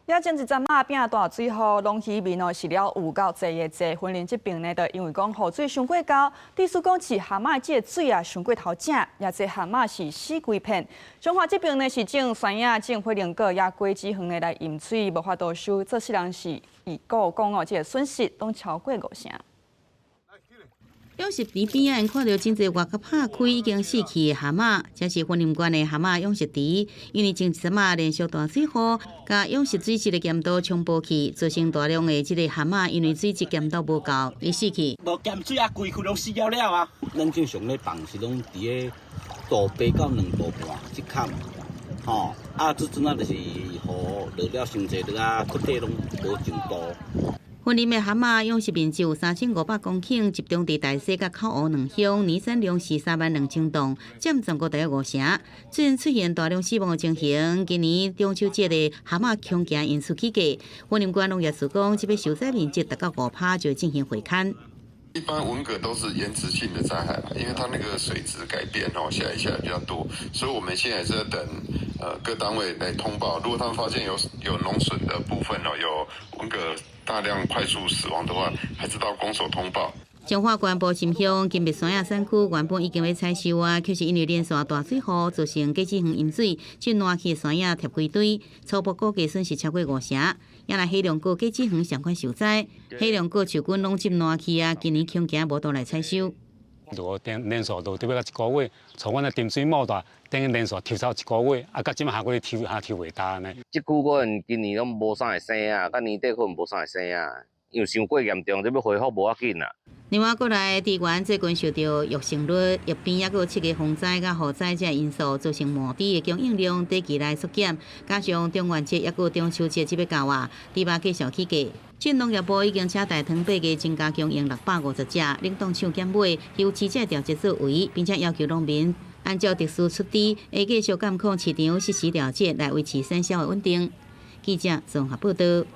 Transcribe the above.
也前一陣仔變大水雨，農漁民哦飼料有夠濟的濟，雲林這邊呢，就因為講雨水傷過高，意思講飼蚶仔這個水啊傷過頭正，也這蚶仔是死規片。彰化這邊呢是種番仔、種火龍果、也果子園呢來淹水，無法度收，這世人是預估講哦，這個損失攏超過五成。養殖池邊仔，看著真濟活較拍開已經死去的蚶仔，這是雲林縣的蚶仔養殖池。因為前一陣仔連續大水雨，共養殖水質的鹹度衝破去，造成大量的這個蚶仔因為水質鹹度無夠而死去。無鹹水啊，規區攏死了了啊！咱正常咧放是攏佇咧度八到2度半這坎，吼啊，這陣仔就是雨落了傷濟，落啊，窟底攏無上度。雲林的蚶仔養殖面積有3500公頃，集中佇大溪佮口湖兩鄉，年產量是3萬2千噸，佔全國大約五成。雖然出現大量死亡的情形，今年中秋節的蚶仔恐驚因此起價。雲林縣農業處講，這筆受災面積達到5%就進行會勘。一般文蛤都是延遲性的災害，因為它那個水質改變哦，下雨下來比較多，所以我們現在是在等各單位來通報，如果他們發現有農損的部分哦，有文蛤大量快速死亡的話，還是到公所通報。彰化縣埔心鄉金蜜山仔產區原本已經欲採收啊，卻是因為連續大水雨造成果子園淹水，這爛去山仔疊規堆，初步估計損失超過五成。也來火龍果果子園相款受災，火龍果樹根攏浸爛去啊，今年恐驚無倒來採收。如果連連續落得欲到一個月，像阮的沉水冒大，等於連續抽走一個月，啊，到這馬下個月抽下抽袂焦按呢。這久可能今年攏無啥會生啊，到年底可能無啥會生啊，因為傷過嚴重，這欲恢復無要緊啦。另外，過來地緣最近受著育成率、疫病，抑閣有七月風災佮雨災這因素，造成毛豬的供應量短期內縮減，加上中元節抑閣中秋節這欲到啊，豬肉繼續起價。前農業部已經請大唐八月增加供應650隻，冷凍廠減買，由市價調節作為，並且要求農民按照特殊出豬，會繼續監控市場，適時調節來維持產銷的穩定。記者綜合報導。